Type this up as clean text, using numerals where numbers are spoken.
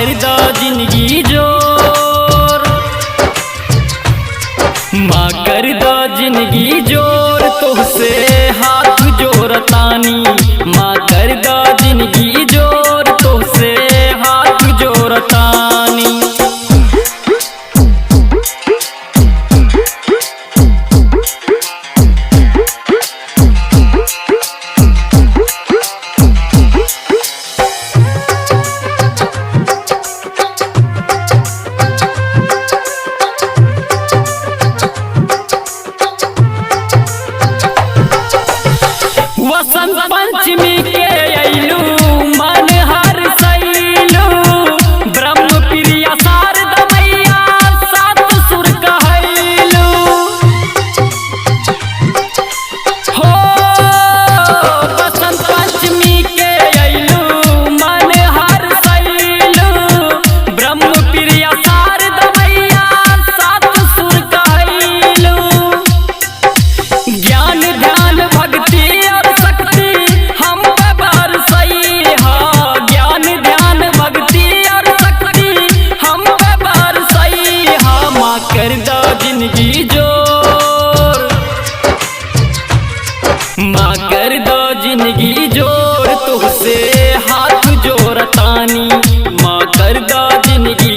कर दो जिंदगी जोर, माँ कर दो जिंदगी जोर, तुहसे हाथ जोड़तानी। माँ कर दो जिंदगी जोर, तुहसे हाथ जोड़तानी। वसंत पंचमी के अइलू मन हर सैलू, ब्रह्म प्रिया शारदा मैया सात सुर कहैलू। हो वसंत पंचमी के अइलू मन हर सैलू, ब्रह्म प्रिया शारदा मैया सात सुर कहैलू। ज्ञान ध्यान भक्ति कर दो जिंदगी जोर, माँ कर दो जिंदगी जोर, तुहसे हाथ जोड़तानी। माँ कर दो जिंदगी